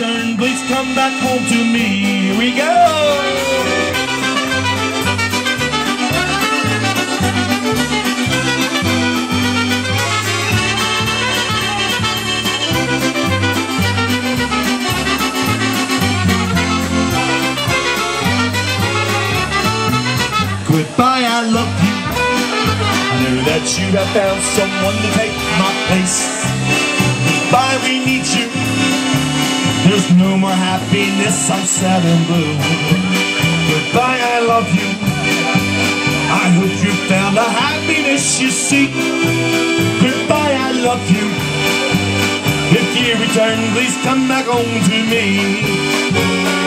return, please come back home to me. Here we go. Goodbye, I love you. I know that you have found someone to take my place. Goodbye, we need you. There's no more happiness, I'm sad and blue. Goodbye, I love you. I hope you found the happiness you seek. Goodbye, I love you. If you return, please come back home to me.